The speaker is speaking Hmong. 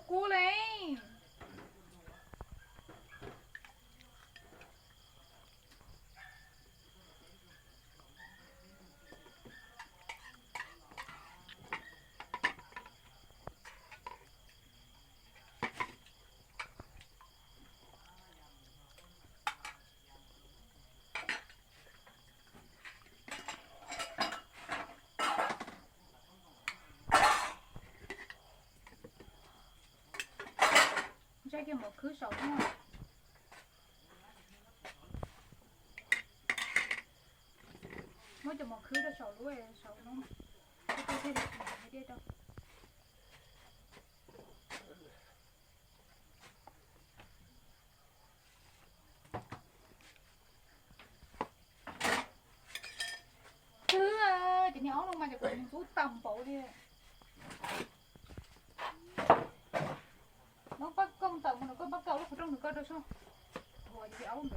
Kub le. Ntsaig kiag mos khwb saum no. Muab cov mos khwb rau saum lub, saum no. Thiaj li tsis ntxeev dej rau. Twb, ces niag aub no mas ces kuv ntxub tag npaum li. Muab pab koj ntawm mus nws, koj pab koj lub qhov rooj nws koj rau soj. Thuav ces aub ntawd